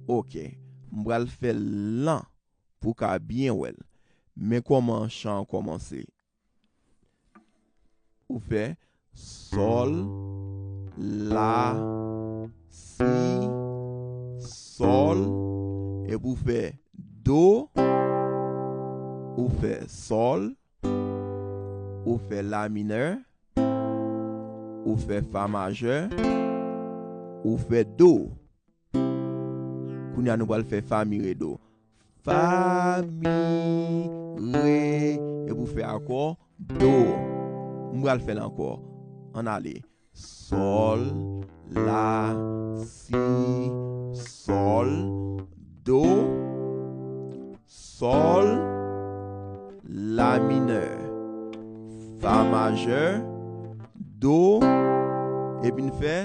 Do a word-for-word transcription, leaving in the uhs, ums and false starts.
Ok. M pral fè l lan pou w ka byen wè l. Men kòman chan an kòmanse. Ou fè sòl, la, si, sòl, epi w fè do, ou fè sòl, ou fè la minè, ou fè fa majè, ou fè do. Kounye a nou pral fè fa mi re do. Fa mi re, epi w fè akò do. M pral fè l ankò. Ann ale. Sòl, la, si, sòl, do, sòl, la minè, fa majè, do, epi n fè